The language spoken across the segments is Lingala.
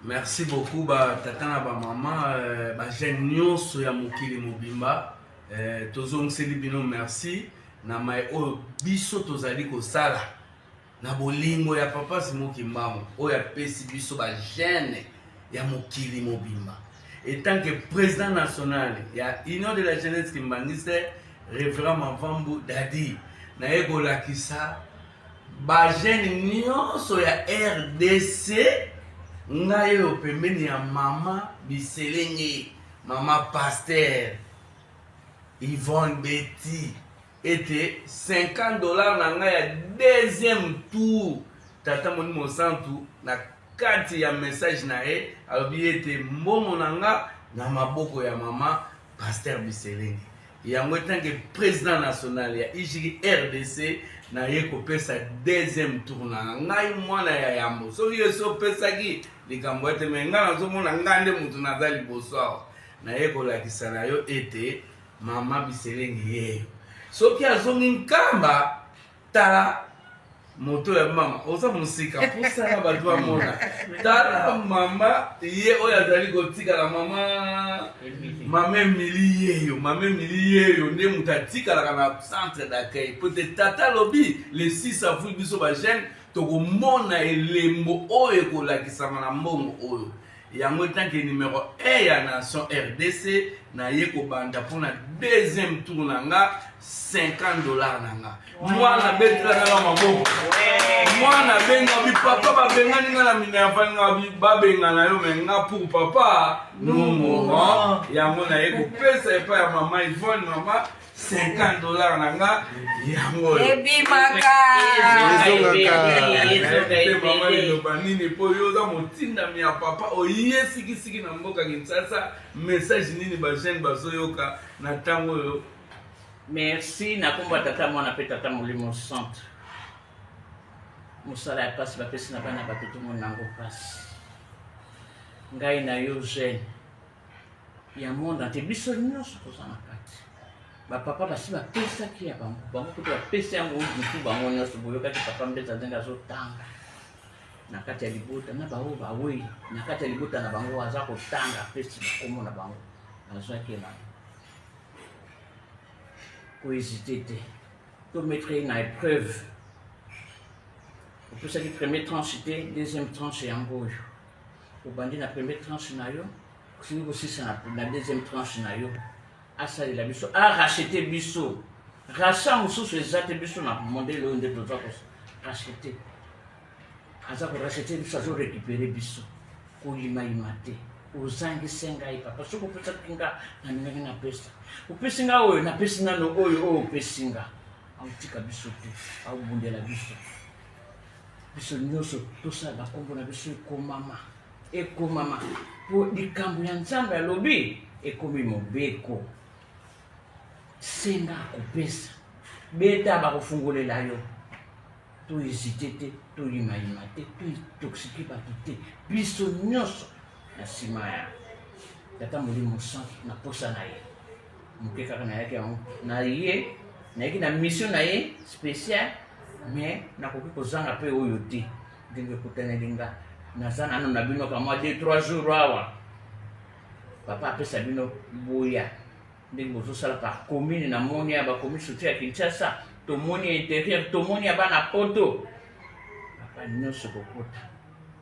Merci beaucoup ba tata na ba mama euh, ba jeune nyonso ya mokili mobimba euh, tozongiseli bino merci na mai oyo biso tozali kosala na bolingo ya papa Simon Kimbangu oyo apesi biso ba jeune ya mokili mobimba etant que président national ya Union de la jeunesse kimbanguiste révérend Mavambu Dadi naye kolakisa Ba jeunes nionso ya rdc ngai oyo pembeni ya mama biselenge mama pasteur Yvonne Betty ete 50 $ na ngai ya deuxième tour tata molimo santu na kati ya message na ye alobi ete mbongo na nga na maboko ya mama pasteur biselenge Yango etant que president national ya IJK RDC naye kopesa deuxième tour na ngai mwana ya yambo soki yo esi opesaki likambo ete me ngai nazomona ngai nde motu naza liboso awa naye kolakisa na yo ete mama biselengi yeyo soki azongi nkamba Tala moto ya mama oza mosika pusana bato bamona tala mama ye oyo azali kotikala mama mama emili yeyo mama emili yeyo nde moto atikalaka na centre d'accueil po te tata alobi le 6 avril biso bajeune tokomona elembo oyo ekolakisama na mbongo oyo Yango etant que numero 1 ya nation RDC naye kobanda mpona deuxième tour na nga 50 $ na nga mwana betelaka nga maboko mwana benga bi papa babengani nga na minerval nga bi babenga na yo me nga pour papa nous mourons yango naye kopesa epai ya mama Yvonne mama 50 $ na nga yango oyo ebimaka mama liloba nini mpo yo oza motindami ya papa oye sikisiki na mboka Kinshasa message nini bajeune bazoyoka na ntango oyo? Merci na kombo ya tata mwana mpe tata molimo centre. Mosala ya mpasi bapesi na bana bato tomona yango mpasi. Ngai na yo jeune ya monde entier biso nyonso toza na kati bapapa basi bapesaki ya bango bango kutu bapesi yango butu bango nyonso boyokaki papa mbeza ndenge azotanga na kati ya libota na baoyo bawei na kati ya libota na bango aza kotanga apesi bakombo na bango bazwaki elanga kohésite te tomettre ye na épreuve opesaki première tranche te deuxième tranche yango oyo obandi na première tranche na yo osingi kosisa na deuxième tranche na yo asalela biso arachete biso rachat mosusu eza te biso na mondele oyo nde toza korachete aza korachete biso azorécupere biso koyimayima te ozangisi ngai papa soki opesaki nga nalingaki napesa opesi nga oyo napesi nano oyo oyo opesi nga aotika biso te aobundela biso biso nyonso tosala bakombo na biso ekomama ekomama mpo likambo ya nzambe alobi ekomi mobeko senga akopesa beta bakofungolela yo tohésite te toyimayima te tointoxike bato te biso nyonso na nsima ya tata molimo santu na posa na ye moke kaka nayaki yango na ye nayaki na mission na ye spécial mais nakoki kozanga mpe oyo te ndenge ekutaneli nga naza nano na bino kamwa 2 3 jours awa papa apesa bino boya ndenge bozosala par commune namoni ya bacommune surtout ya Kinshasa tomoni intérieur tomoni ya bana poto papa nyonso kokota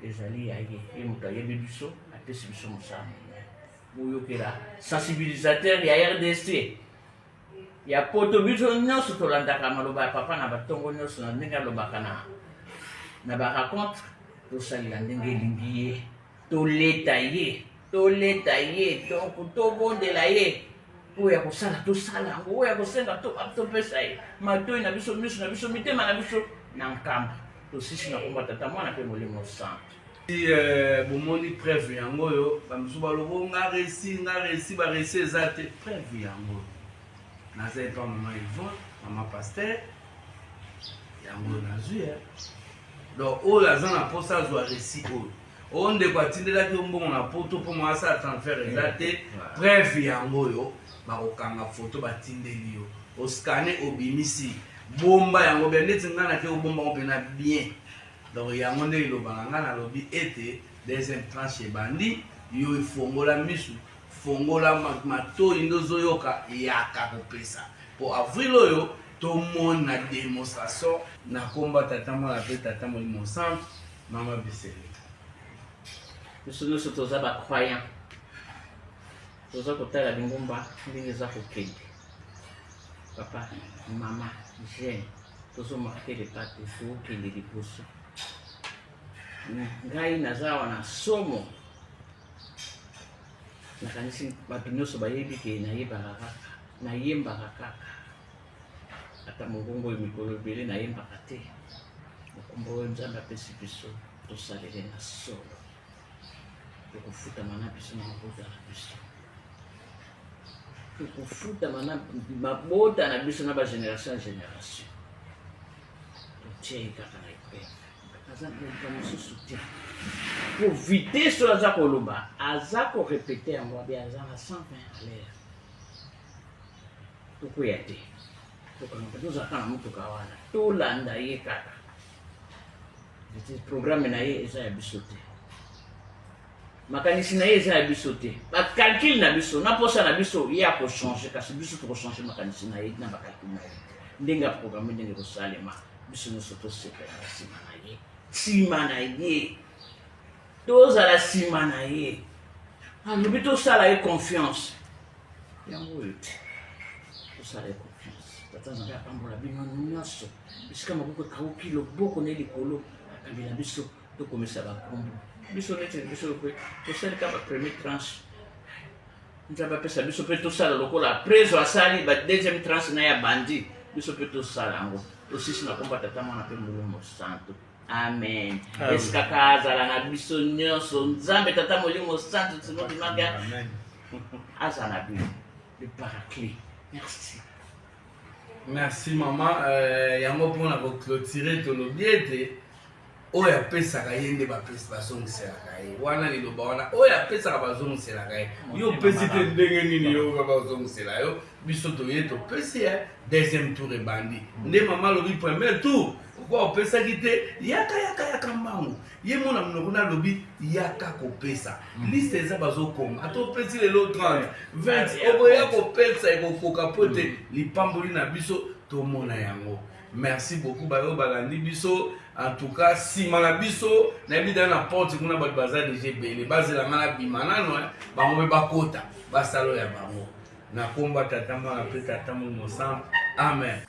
ezali ya ye ye moto ayebi biso apesi biso mosala monene boyokela sensibilisateur ya RDC ya poto biso nyonso tolandaka maloba ya papa na batongo nyonso na ndenge alobaka na na baracontre tosalela ndenge elingi ye toleta ye toleta ye donc tobondela ye oyo ya kosala tosala yango oyo ya kosenga topesa ye matoi na biso miso na biso mitema na biso na nkamba tosisi na komba tata mwana mpe molimo santu Bomoni preuve yango oyo bamisusu balobo nga resi nga resi baresi eza te preuve yango oyo naza epa mama Yvonne mama pasteur yango oyo nazwi donc oyo aza na mposa azwa resi oyo oyo ndeko atindelaki yo mbongo na poto mpo mwa asala transfert eza te preuve yango oyo bakokanga foto batindeli yo oscane obimisi bomba yango bien neti ngai nake obomba yango mpena bien. Donc yango nde liloba na ngai, nalobi ete deuxième tranche ebandi. Yo efongola misu, fongola matoi nde ozoyoka, yaka kopesa mpo avril oyo tomona démonstration na komba Tata, Mwana mpe Tata Molimo Centre. Mama Bisele. Biso nyonso toza bacroyant, toza kotala lingomba ndenge eza kokende. Papa, mama, jeune, tozomarquer le pas te, tokende liboso. Ngai naza awa na somo, nakanisi bato nyonso bayebi ke nayebaka kaka, nayembaka kaka, ata mongongo oyo mikolo ebele nayembaka te. Mokombo oyo Nzambe apesi biso, tosalele na solo, tokofutama na biso na mabota na biso, tokofutama na mabota na biso na bagénération ya génération. Totie ye kaka na épreuve, aza na mosusu te. Po vitesse oyo aza koloba, aza korépéter yango, abe aza na 120 à l'heure. Tokwea te, tokanga, tozalaka na motuka wana, tolanda ye kaka. Programme na ye eza ya biso te, makanisi na ye eza ya biso te, bacalcul na biso na posa na biso ye akochanger, kasi biso tokochanger makanisi na ye na bacalcul na ye te. Ndenge aprogramme, ndenge ekosalema, biso nyonso tosepela na nsima na ye, nsima na ye, tozala nsima na ye. Alobi tosala ye confiance, yango oyo te, tosala ye confiance. Tata Nzambe apambola bino nyonso. Esika maboko ekauki, loboko na ye likolo akambela biso, tokomisa bakombo biso neti biso mpe tosali kaka bapremier tranche. Nzambe apesa biso mpe tosala lokola prezo asali ba deuxième tranche na ya bandi, biso mpe tosala yango. Tosisi na komba Tata, Mwana mpe Molimo Santo. Amen. Esikaka azala na biso nyonso. Nzambe Tata, Molimo Santo, tsimodimaka aza na bino, le Paraclet. Merci. Merci mama. Yango mpona koclôturer, tolobi ete oyo apesaka, ye nde bapesi, bazongiselaka ye. Wana liloba wana, oyo apesaka bazongiselaka ye. Yo opesi te, ndenge nini yo bazongisela yo? Biso toye, topesi ye, deuxième tour ebandi. Nde mama alobi premier tour okwa opesaki te, yaka, yaka, yaka mbangu. Ye mona monoko nalobi yaka kopesa, liste eza, bazokoma. Ata opesi lelo 30, 20, okoya kopesa, ekokoka po ete lipamboli na biso tomona yango. Merci beaucoup bayo balandi biso. En tout cas, nsima na biso, nayebi da na porte kuna bato baza déjà ebele, bazela nga na bima nano, bango mpe bakota, basala ya bango. Na komba Tata, Mwana mpe Tata Molimo Santo, amen.